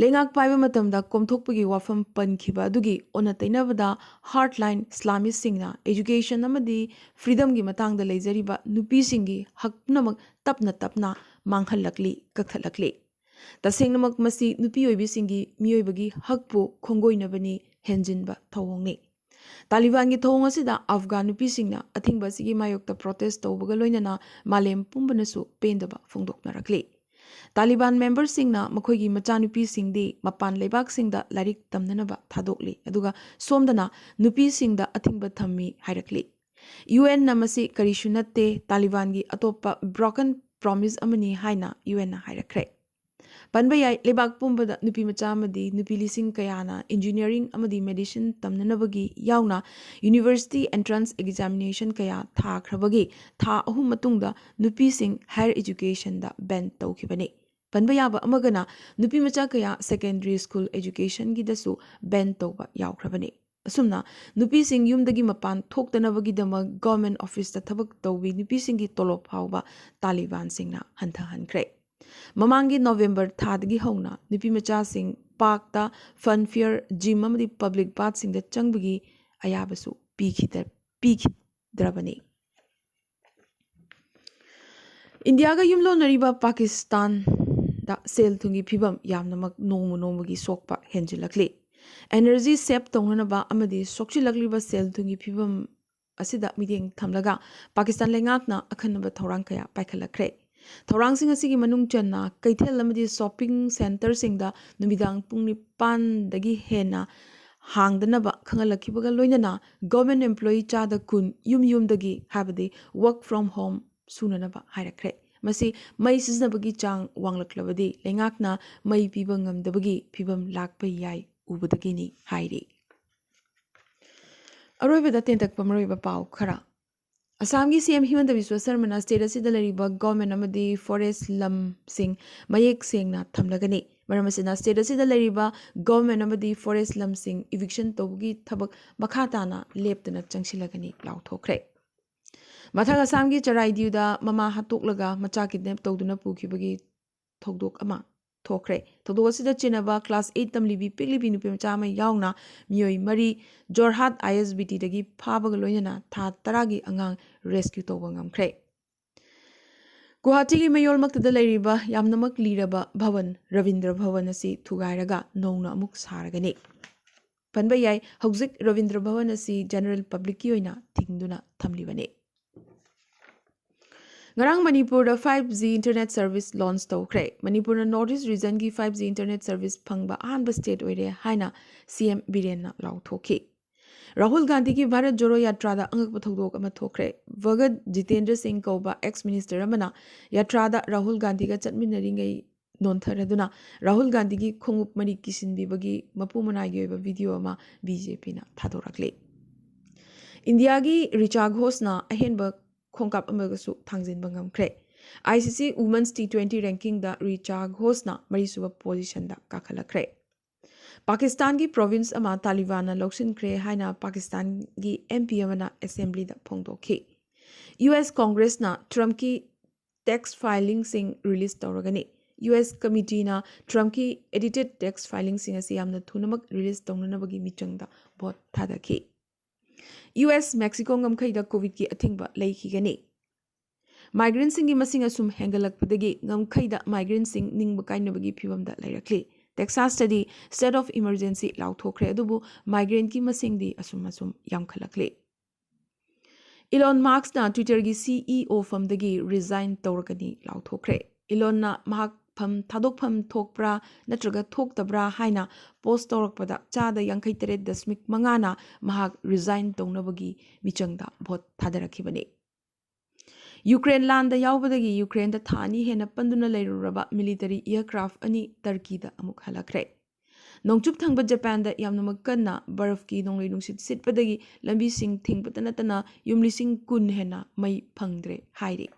ꯂꯩꯉꯥꯛ ꯄꯥꯏꯕ ꯃꯇꯝꯗ ꯀꯣꯝꯊꯣꯛꯄꯒꯤ ꯋꯥꯐꯝ ꯄꯟꯈꯤꯕ ꯑꯗꯨꯒꯤ ꯑꯣꯟꯅ ꯇꯩꯅꯕꯗ ꯍꯥꯔꯠꯂꯥꯏꯟ ꯏꯁꯂꯥꯃꯤꯁꯁꯤꯡꯅ ꯑꯦꯖꯨꯀꯦꯁꯟ ꯑꯃꯗꯤ ꯐ꯭ꯔꯤꯗꯝꯒꯤ ꯃꯇꯥꯡꯗ ꯂꯩꯖꯔꯤꯕ ꯅꯨꯄꯤꯁꯤꯡꯒꯤ ꯍꯛ ꯄꯨꯝꯅꯃꯛ ꯇꯞꯅ ꯇꯞꯅ ꯃꯥꯡꯍꯜꯂꯛꯂꯤ, ꯀꯛꯊꯠꯂꯛꯂꯤ꯫ ꯇꯁꯦꯡꯅꯃꯛ ꯃꯁꯤ ꯅꯨꯄꯤ ꯑꯣꯏꯕꯤꯁꯤꯡꯒꯤ ꯃꯤꯑꯣꯏꯕꯒꯤ ꯍꯛꯄꯨ ꯈꯣꯡꯒꯣꯏꯅꯕꯅꯤ, ꯍꯦꯟꯖꯤꯟꯕ ꯊꯧꯑꯣꯡꯅꯤ꯫ ꯇꯥꯂꯤꯕꯥꯟꯒꯤ ꯊꯧꯑꯣꯡ ꯑꯁꯤꯗ ꯑꯐꯒꯥꯟ ꯅꯨꯄꯤꯁꯤꯡꯅ ꯑꯊꯤꯡꯕ ꯑꯁꯤꯒꯤ ꯃꯥꯌꯣꯛꯇ ꯄ꯭ꯔꯣꯇꯦꯁ ꯇꯧꯕꯒ ꯂꯣꯏꯅꯅ ꯃꯥꯂꯦꯝ ꯄꯨꯝꯕꯅꯁꯨ ꯄꯦꯟꯗꯕ ꯐꯣꯡꯗꯣꯛꯅꯔꯛꯂꯤ꯫ ꯇꯥꯂꯤꯕꯥꯟ ꯃꯦꯝꯕꯔꯁꯤꯡꯅ ꯃꯈꯣꯏꯒꯤ ꯃꯆꯥꯅꯨꯄꯤꯁꯤꯡꯗꯤ ꯃꯄꯥꯟ ꯂꯩꯕꯥꯛꯁꯤꯡꯗ ꯂꯥꯏꯔꯤꯛ ꯇꯝꯅꯅꯕ ꯊꯥꯗꯣꯛꯂꯤ, ꯑꯗꯨꯒ ꯁꯣꯝꯗꯅ ꯅꯨꯄꯤꯁꯤꯡꯗ ꯑꯊꯤꯡꯕ ꯊꯝꯃꯤ ꯍꯥꯏꯔꯛꯂꯤ꯫ ꯌꯨ ꯑꯦꯟꯅ ꯃꯁꯤ ꯀꯔꯤꯁꯨ ꯅꯠꯇꯦ, ꯇꯥꯂꯤꯕꯥꯟꯒꯤ ꯑꯇꯣꯞꯄ ꯕ꯭ꯔꯣꯀꯟ ꯄ꯭ꯔꯣꯃꯤꯁ ꯑꯃꯅꯤ ꯍꯥꯏꯅ ꯌꯨ ꯑꯦꯟꯅ ꯍꯥꯏꯔꯛꯈ꯭ꯔꯦ꯫ ꯄꯟꯕ ꯌꯥꯏ, ꯂꯩꯕꯥꯛ ꯄꯨꯝꯕꯗ ꯅꯨꯄꯤ ꯃꯆꯥ ꯑꯃꯗꯤ ꯅꯨꯄꯤ ꯂꯤꯁꯤꯡ ꯀꯌꯥꯅ ꯏꯟꯖꯤꯅꯤꯌꯥꯔꯤꯡ ꯑꯃꯗꯤ ꯃꯦꯗꯤꯁꯤꯟ ꯇꯝꯅꯅꯕꯒꯤ ꯌꯥꯎꯅ ꯌꯨꯅꯤꯚꯔꯁꯤꯇꯤ ꯑꯦꯟꯇ꯭ꯔꯥꯟꯁ ꯑꯦꯛꯖꯥꯃꯤꯅꯦꯁꯟ ꯀꯌꯥ ꯊꯥꯈ꯭ꯔꯕꯒꯤ ꯊꯥ ꯑꯍꯨꯝ ꯃꯇꯨꯡꯗ ꯅꯨꯄꯤꯁꯤꯡ ꯍꯥꯌꯔ ꯑꯦꯖꯨꯀꯦꯁꯟꯗ ꯕꯦꯟ ꯇꯧꯈꯤꯕꯅꯤ꯫ ꯄꯟꯕ ꯌꯥꯕ ꯑꯃꯒꯅ, ꯅꯨꯄꯤ ꯃꯆꯥ ꯀꯌꯥ ꯁꯦꯀꯦꯟꯗꯔꯤ ꯁ꯭ꯀꯨꯜ ꯑꯦꯖꯨꯀꯦꯁꯟꯒꯤꯗꯁꯨ ꯕꯦꯟ ꯇꯧꯕ ꯌꯥꯎꯈ꯭ꯔꯕꯅꯤ꯫ ꯑꯁꯨꯝꯅ ꯅꯨꯄꯤꯁꯤꯡ ꯌꯨꯝꯗꯒꯤ ꯃꯄꯥꯟ ꯊꯣꯛꯇꯅꯕꯒꯤꯗꯃꯛ ꯒꯚꯔꯟꯃꯦꯟꯠ ꯑꯣꯐꯤꯁꯇ ꯊꯕꯛ ꯇꯧꯕꯤ ꯅꯨꯄꯤꯁꯤꯡꯒꯤ ꯇꯣꯂꯣꯞ ꯐꯥꯎꯕ ꯇꯥꯂꯤꯕꯥꯟꯁꯤꯡꯅ ꯍꯟꯊꯍꯟꯈ꯭ꯔꯦ꯫ ꯃꯃꯥꯡꯒꯤ ꯅꯣꯕꯦꯝꯕꯔ ꯊꯥꯗꯒꯤ ꯍꯧꯅ ꯅꯨꯄꯤ ꯃꯆꯥꯁꯤꯡ ꯄꯥꯔꯛꯇ, ꯐꯟ ꯐꯤꯌꯔ, ꯖꯤꯝ ꯑꯃꯗꯤ ꯄꯕ꯭ꯂꯤꯛ ꯕꯥꯊꯁꯤꯡꯗ ꯆꯪꯕꯒꯤ ꯑꯌꯥꯕꯁꯨ ꯄꯤꯈꯤꯗ-, ꯄꯤꯈꯤꯗ꯭ꯔꯕꯅꯤ꯫ ꯏꯟꯗꯤꯌꯥꯒ ꯌꯨꯝꯂꯣꯟꯅꯔꯤꯕ ꯄꯥꯀꯤꯁꯇꯥꯟꯗ ꯁꯦꯜ ꯊꯨꯝꯒꯤ ꯐꯤꯕꯝ ꯌꯥꯝꯅꯃꯛ ꯅꯣꯡꯃ ꯅꯣꯡꯃꯒꯤ ꯁꯣꯛꯄ ꯍꯦꯟꯖꯤꯜꯂꯛꯂꯤ꯫ ꯑꯦꯅꯔꯖꯤ ꯁꯦꯚ ꯇꯧꯅꯅꯕ ꯑꯃꯗꯤ ꯁꯣꯛꯆꯤꯜꯂꯛꯂꯤꯕ ꯁꯦꯜ ꯊꯨꯝꯒꯤ ꯐꯤꯕꯝ ꯑꯁꯤꯗ ꯃꯤꯠꯌꯦꯡ ꯊꯝꯂꯒ ꯄꯥꯀꯤꯁꯇꯥꯟ ꯂꯩꯉꯥꯛꯅ ꯑꯈꯟꯅꯕ ꯊꯧꯔꯥꯡ ꯀꯌꯥ ꯄꯥꯏꯈꯠꯂꯛꯈ꯭ꯔꯦ꯫ ꯊꯧꯔꯥꯡꯁꯤꯡ ꯑꯁꯤꯒꯤ ꯃꯅꯨꯡ ꯆꯟꯅ ꯀꯩꯊꯦꯜ ꯑꯃꯗꯤ ꯁꯣꯞꯄꯤꯡ ꯁꯦꯟꯇꯔꯁꯤꯡꯗ ꯅꯨꯃꯤꯗꯥꯡ ꯄꯨꯡ ꯅꯤꯄꯥꯟꯗꯒꯤ ꯍꯦꯟꯅ ꯍꯥꯡꯗꯅꯕ ꯈꯪꯍꯜꯂꯛꯈꯤꯕꯒ ꯂꯣꯏꯅꯅ ꯒꯚꯔꯟꯃꯦꯟꯠ ꯑꯦꯝꯄ꯭ꯂꯣꯌꯤ ꯆꯥꯗ ꯀꯨꯟ ꯌꯨꯝ ꯌꯨꯝꯗꯒꯤ, ꯍꯥꯏꯕꯗꯤ work from home ꯁꯨꯅꯅꯕ ꯍꯥꯏꯔꯛꯈ꯭ꯔꯦ꯫ ꯃꯁꯤ ꯃꯩ ꯁꯤꯖꯤꯟꯅꯕꯒꯤ ꯆꯥꯡ ꯋꯥꯡꯂꯛꯂꯕꯗꯤ ꯂꯩꯉꯥꯛꯅ ꯃꯩ ꯄꯤꯕ ꯉꯝꯗꯕꯒꯤ ꯐꯤꯚꯝ ꯂꯥꯛꯄ ꯌꯥꯏ ꯎꯕꯗꯒꯤꯅꯤ ꯍꯥꯏꯔꯤ꯫ ꯑꯔꯣꯏꯕꯗ ꯇꯦꯟꯇꯛꯄ ꯃꯔꯨꯑꯣꯏꯕ ꯄꯥꯎ ꯈꯔ꯫ ꯑꯁꯥꯝꯒꯤ ꯁꯤ ꯑꯦꯝ ꯍꯤꯃꯟꯇ ꯕꯤꯁ꯭ꯋ ꯁꯔꯃꯅ ꯁ꯭ꯇꯦꯠ ꯑꯁꯤꯗ ꯂꯩꯔꯤꯕ ꯒꯣꯔꯃꯦꯟ ꯑꯃꯗꯤ ꯐꯣꯔꯦꯁ ꯂꯝꯁꯤꯡ ꯃꯌꯦꯛ ꯁꯦꯡꯅ ꯊꯝꯂꯒꯅꯤ꯫ ꯃꯔꯝ ꯑꯁꯤꯅ ꯁ꯭ꯇꯦꯠ ꯑꯁꯤꯗ ꯂꯩꯔꯤꯕ ꯒꯣꯔꯃꯦꯟ ꯑꯃꯗꯤ ꯐꯣꯔꯦꯁ ꯂꯝꯁꯤꯡ ꯏꯚꯤꯛꯁꯟ ꯇꯧꯕꯒꯤ ꯊꯕꯛ ꯃꯈꯥ ꯇꯥꯅ ꯂꯦꯞꯇꯅ ꯆꯪꯁꯤꯜꯂꯒꯅꯤ ꯂꯥꯎꯊꯣꯛꯈ꯭ꯔꯦ꯫ ꯃꯊꯪ ꯑꯁꯥꯝꯒꯤ ꯆꯔꯥꯏꯗꯤꯌꯨꯗ ꯃꯃꯥ ꯍꯥꯠꯇꯣꯛꯂꯒ ꯃꯆꯥ ꯀꯤꯗꯅꯦꯞ ꯇꯧꯗꯨꯅ ꯄꯨꯈꯤꯕꯒꯤ ꯊꯧꯗꯣꯛ ꯑꯃ ꯊꯣꯛꯈ꯭ꯔꯦ꯫ ꯊꯧꯗꯣꯛ ꯑꯁꯤꯗ ꯆꯦꯟꯅꯕ ꯀ꯭ꯂꯥꯁ ꯑꯩꯠ ꯇꯝꯂꯤꯕꯤ ꯄꯤꯛꯂꯤꯕꯤ ꯅꯨꯄꯤ ꯃꯆꯥ ꯑꯃ ꯌꯥꯎꯅ ꯃꯤꯑꯣꯏ ꯃꯔꯤ ꯖꯣꯔꯍꯥꯠ ꯑꯥꯏ ꯑꯦꯁ ꯕꯤ ꯇꯤꯗꯒꯤ ꯐꯥꯕꯒ ꯂꯣꯏꯅꯅ ꯊꯥ ꯇꯔꯥꯒꯤ ꯑꯉꯥꯡ ꯔꯦꯁꯀ꯭ꯌꯨ ꯇꯧꯕ ꯉꯝꯈ꯭ꯔꯦ꯫ ꯒꯨꯋꯥꯍꯥꯇꯤꯒꯤ ꯃꯌꯣꯜꯃꯛꯇꯗ ꯂꯩꯔꯤꯕ ꯌꯥꯝꯅꯃꯛ ꯂꯤꯔꯕ ꯚꯋꯟ ꯔꯕꯤꯟꯗ꯭ꯔ ꯚꯋꯟ ꯑꯁꯤ ꯊꯨꯒꯥꯏꯔꯒ ꯅꯧꯅ ꯑꯃꯨꯛ ꯁꯥꯔꯒꯅꯤ꯫ ꯄꯟꯕ ꯌꯥꯏ, ꯍꯧꯖꯤꯛ ꯔꯕꯤꯟꯗ꯭ꯔ ꯚꯋꯟ ꯑꯁꯤ ꯖꯦꯅꯔꯦꯜ ꯄꯕ꯭ꯂꯤꯛꯀꯤ ꯑꯣꯏꯅ ꯊꯤꯡꯗꯨꯅ ꯊꯝꯂꯤꯕꯅꯤ꯫ ꯉꯔꯥꯡ ꯃꯅꯤꯄꯨꯔꯗ five G internet service launch ꯇꯧꯈ꯭ꯔꯦ꯫ ꯃꯅꯤꯄꯨꯔꯅ ꯅꯣꯔꯠ ꯏꯁ ꯔꯤꯖꯟꯒꯤ ꯐꯥꯏꯚ ꯖꯤ ꯏꯟꯇꯔꯅꯦꯠ ꯁꯔꯚꯤꯁ ꯐꯪꯕ ꯑꯍꯥꯟꯕ ꯁ꯭ꯇꯦꯠ ꯑꯣꯏꯔꯦ ꯍꯥꯏꯅ ꯁꯤ ꯑꯦꯝ ꯕꯤꯔꯦꯟꯅ ꯂꯥꯎꯊꯣꯛꯈꯤ꯫ ꯔꯥꯍꯨꯜ ꯒꯥꯟꯙꯤꯒꯤ ꯚꯥꯔꯠ ꯖꯣꯔꯣ ꯌꯥꯇ꯭ꯔꯥꯗ ꯑꯉꯛꯄ ꯊꯧꯗꯣꯛ ꯑꯃ ꯊꯣꯛꯈ꯭ꯔꯦ꯫ ꯚꯒꯠ ꯖꯤꯇꯦꯟꯗ꯭ꯔ ꯁꯤꯡ ꯀꯧꯕ ꯑꯦꯛꯁ ꯃꯤꯅꯤꯁꯇꯔ ꯑꯃꯅ ꯌꯥꯇ꯭ꯔꯥꯗ ꯔꯥꯍꯨꯜ ꯒꯥꯟꯙꯤꯒ ꯆꯠꯃꯤꯟꯅꯔꯤꯉꯩ ꯅꯣꯟꯊꯔꯗꯨꯅ ꯔꯥꯍꯨꯜ ꯒꯥꯟꯙꯤꯒꯤ ꯈꯣꯡꯎꯞ ꯃꯔꯤ ꯀꯤꯁꯤꯟꯕꯤꯕꯒꯤ ꯃꯄꯨ ꯃꯅꯥꯏꯒꯤ ꯑꯣꯏꯕ ꯚꯤꯗꯤꯑꯣ ꯑꯃ ꯕꯤ ꯖꯦ ꯄꯤꯅ ꯊꯥꯗꯣꯔꯛꯂꯤ꯫ ꯏꯟꯗꯤꯌꯥꯒꯤ ꯔꯤꯆꯥ ꯘꯣꯁꯅ ꯑꯍꯦꯟꯕ ꯈꯣꯡꯀꯥꯞ ꯑꯃꯒꯁꯨ ꯊꯥꯡꯖꯤꯟꯕ ꯉꯝꯈ꯭ꯔꯦ꯫ ꯑꯥꯏ ꯁꯤ ꯁꯤ ꯋꯨꯃꯟꯁ ꯇꯤ ꯇ꯭ꯋꯦꯟꯇꯤ ꯔꯦꯡꯀꯤꯡꯗ ꯔꯤꯆꯥ ꯘꯣꯁꯅ ꯃꯔꯤꯁꯨꯕ ꯄꯣꯖꯤꯁꯟꯗ ꯀꯥꯈꯠꯂꯛꯈ꯭ꯔꯦ꯫ ꯄꯥꯀꯤꯁꯇꯥꯟꯒꯤ ꯄ꯭ꯔꯣꯚꯤꯟꯁ ꯑꯃ ꯇꯥꯂꯤꯕꯥꯟꯅ ꯂꯧꯁꯤꯟꯈ꯭ꯔꯦ ꯍꯥꯏꯅ ꯄꯥꯀꯤꯁꯇꯥꯟꯒꯤ ꯑꯦꯝ ꯄꯤ ꯑꯃꯅ ꯑꯦꯁꯦꯝꯕ꯭ꯂꯤꯗ ꯐꯣꯡꯗꯣꯛꯈꯤ꯫ ꯌꯨ ꯑꯦꯁ ꯀꯣꯡꯒ꯭ꯔꯦꯁꯅ ꯇ꯭ꯔꯝꯞꯀꯤ ꯇꯦꯛꯁ ꯐꯥꯏꯂꯤꯡꯁꯤꯡ ꯔꯤꯂꯤꯖ ꯇꯧꯔꯒꯅꯤ꯫ ꯌꯨ ꯑꯦꯁ ꯀꯃꯤꯇꯤꯅ ꯇ꯭ꯔꯝꯞꯀꯤ ꯑꯦꯗꯤꯇꯦꯗ ꯇꯦꯛꯁ ꯐꯥꯏꯂꯤꯡꯁꯤꯡ ꯑꯁꯤ ꯌꯥꯝꯅ ꯊꯨꯅꯃꯛ ꯔꯤꯂꯤꯖ ꯇꯧꯅꯅꯕꯒꯤ ꯃꯤꯆꯪꯗ ꯚꯣꯠ ꯊꯥꯗꯈꯤ꯫ ꯌꯨ ꯑꯦꯁ ꯃꯦꯛꯁꯤꯀꯣ ꯉꯝꯈꯩꯗ ꯀꯣꯚꯤꯗꯀꯤ ꯑꯊꯤꯡꯕ ꯂꯩꯈꯤꯒꯅꯤ꯫ ꯃꯥꯏꯒ꯭ꯔꯦꯟꯁꯤꯡꯒꯤ ꯃꯁꯤꯡ ꯑꯁꯨꯝ ꯍꯦꯟꯒꯠꯂꯛꯄꯗꯒꯤ ꯉꯝꯈꯩꯗ ꯃꯥꯏꯒ꯭ꯔꯦꯟꯁꯤꯡ ꯅꯤꯡꯕ ꯀꯥꯏꯅꯕꯒꯤ ꯐꯤꯚꯝꯗ ꯂꯩꯔꯛꯂꯤ꯫ ꯇꯦꯛꯁꯥꯁꯇꯗꯤ ꯁ꯭ꯇꯦꯠ ꯑꯣꯐ ꯏꯃꯔꯖꯦꯟꯁꯤ ꯂꯥꯎꯊꯣꯛꯈ꯭ꯔꯦ, ꯑꯗꯨꯕꯨ ꯃꯥꯏꯒ꯭ꯔꯦꯟꯒꯤ ꯃꯁꯤꯡꯗꯤ ꯑꯁꯨꯝ ꯑꯁꯨꯝ ꯌꯥꯝꯈꯠꯂꯛꯂꯤ꯫ ꯏꯂꯣꯟ ꯃꯥꯛꯁꯅ ꯇ꯭ꯋꯤꯇꯔꯒꯤ ꯁꯤ ꯏ ꯑꯣ ꯐꯝꯗꯒꯤ ꯔꯤꯖꯥꯏꯟ ꯇꯧꯔꯒꯅꯤ ꯂꯥꯎꯊꯣꯛꯈ꯭ꯔꯦ꯫ ꯏꯂꯣꯟꯅ ꯃꯍꯥꯛ ꯐꯝ ꯊꯥꯗꯣꯛꯐꯝ ꯊꯣꯛꯄ꯭ꯔꯥ ꯅꯠꯇ꯭ꯔꯒ ꯊꯣꯛꯇꯕ꯭ꯔꯥ ꯍꯥꯏꯅ ꯄꯣꯁ ꯇꯧꯔꯛꯄꯗ ꯆꯥꯗ ꯌꯥꯡꯈꯩ ꯇꯔꯦꯠ ꯗꯁꯃꯤꯛ ꯃꯉꯥꯅ ꯃꯍꯥꯛ ꯔꯤꯖꯥꯏꯟ ꯇꯧꯅꯕꯒꯤ ꯃꯤꯆꯪꯗ ꯚꯣꯠ ꯊꯥꯗꯔꯛꯈꯤꯕꯅꯤ꯫ ꯌꯨꯀ꯭ꯔꯦꯟ ꯂꯥꯟꯗ ꯌꯥꯎꯕꯗꯒꯤ ꯌꯨꯀ꯭ꯔꯦꯟꯗ ꯊꯥ ꯑꯅꯤ ꯍꯦꯟꯅ ꯄꯟꯗꯨꯅ ꯂꯩꯔꯨꯔꯕ ꯃꯤꯂꯤꯇꯔꯤ ꯑꯦꯌꯔꯀ꯭ꯔꯥꯐ ꯑꯅꯤ ꯇꯔꯀꯤꯗ ꯑꯃꯨꯛ ꯍꯜꯂꯛꯈ꯭ꯔꯦ꯫ ꯅꯣꯡꯆꯨꯞ ꯊꯪꯕ ꯖꯄꯥꯟꯗ ꯌꯥꯝꯅꯃꯛ ꯀꯟꯅ ꯕꯔꯐꯀꯤ ꯅꯣꯡꯂꯩ ꯅꯨꯡꯁꯤꯠ ꯁꯤꯠꯄꯗꯒꯤ ꯂꯝꯕꯤꯁꯤꯡ ꯊꯤꯡꯕꯇ ꯅꯠꯇꯅ ꯌꯨꯝꯂꯤꯁꯤꯡ ꯀꯨꯟ ꯍꯦꯟꯅ ꯃꯩ ꯐꯪꯗ꯭ꯔꯦ ꯍꯥꯏꯔꯤ꯫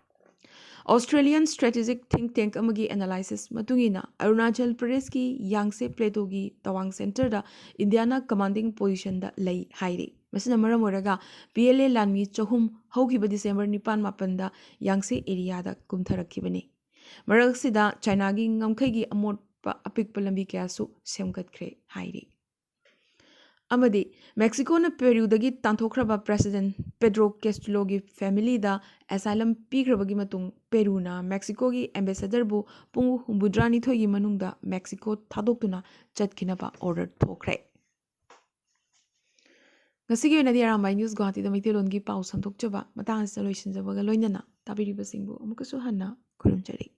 Australian strategic think tank ꯑꯃꯒꯤ analysis ꯃꯇꯨꯡ ꯏꯟꯅ, ꯑꯔꯨꯅꯥꯆꯜ ꯄ꯭ꯔꯗꯦꯁꯀꯤ ꯌꯥꯡꯁꯦ ꯄ꯭ꯂꯦꯇꯣꯒꯤ ꯇꯋꯥꯡ ꯁꯦꯟꯇꯔꯗ ꯏꯟꯗꯤꯌꯥꯅ ꯀꯃꯥꯟꯗꯤꯡ ꯄꯣꯖꯤꯁꯟꯗ ꯂꯩ ꯍꯥꯏꯔꯤ꯫ ꯃꯁꯤꯅ ꯃꯔꯝ ꯑꯣꯏꯔꯒ ꯄꯤ ꯑꯦꯜ ꯑꯦ ꯂꯥꯟꯃꯤ ꯆꯍꯨꯝ ꯍꯧꯈꯤꯕ ꯗꯤꯁꯦꯝꯕꯔ ꯅꯤꯄꯥꯟ ꯃꯥꯄꯟꯗ ꯌꯥꯡꯁꯦ ꯑꯦꯔꯤꯌꯥꯗ ꯀꯨꯝꯊꯔꯛꯈꯤꯕꯅꯤ꯫ ꯃꯔꯛ ꯑꯁꯤꯗ ꯆꯥꯏꯅꯥꯒꯤ ꯉꯝꯈꯩꯒꯤ ꯑꯃꯣꯠꯄ ꯑꯄꯤꯛꯄ ꯂꯝꯕꯤ ꯀꯌꯥꯁꯨ ꯁꯦꯝꯒꯠꯈ꯭ꯔꯦ ꯍꯥꯏꯔꯤ꯫ ꯑꯃꯗꯤ ꯃꯦꯛꯁꯤꯀꯣꯅ ꯄꯦꯔꯨꯗꯒꯤ ꯇꯥꯟꯊꯣꯛꯈ꯭ꯔꯕ ꯄ꯭ꯔꯦꯁꯤꯗꯦꯟ ꯄꯦꯗ꯭ꯔꯣ ꯀꯦꯁꯇꯨꯂꯣꯒꯤ ꯐꯦꯃꯤꯂꯤꯗ ꯑꯦꯁꯥꯏꯂꯝ ꯄꯤꯈ꯭ꯔꯕꯒꯤ ꯃꯇꯨꯡ ꯄꯦꯔꯨꯅ ꯃꯦꯛꯁꯤꯀꯣꯒꯤ ꯑꯦꯝꯕꯦꯁꯦꯗꯔꯕꯨ ꯄꯨꯡ ꯍꯨꯝꯐꯨꯇꯔꯥꯅꯤꯊꯣꯏꯒꯤ ꯃꯅꯨꯡꯗ ꯃꯦꯛꯁꯤꯀꯣ ꯊꯥꯗꯣꯛꯇꯨꯅ ꯆꯠꯈꯤꯅꯕ ꯑꯣꯔꯗꯔ ꯊꯣꯛꯈ꯭ꯔꯦ꯫ ꯉꯁꯤꯒꯤ ꯑꯣꯏꯅꯗꯤ ꯑꯔꯥꯝꯕꯥꯏ ꯅ꯭ꯌꯨꯁ ꯒꯨꯋꯥꯍꯥꯇꯤꯗ ꯃꯩꯇꯩꯂꯣꯟꯒꯤ ꯄꯥꯎ ꯁꯟꯗꯣꯛꯆꯕ ꯃꯇꯥꯡ ꯑꯁꯤꯗ ꯂꯣꯏꯁꯤꯟꯖꯕꯒ ꯂꯣꯏꯅꯅ ꯇꯥꯕꯤꯔꯤꯕꯁꯤꯡꯕꯨ ꯑꯃꯨꯛꯀꯁꯨ ꯍꯟꯅ ꯈꯨꯔꯨꯝꯖꯔꯤ꯫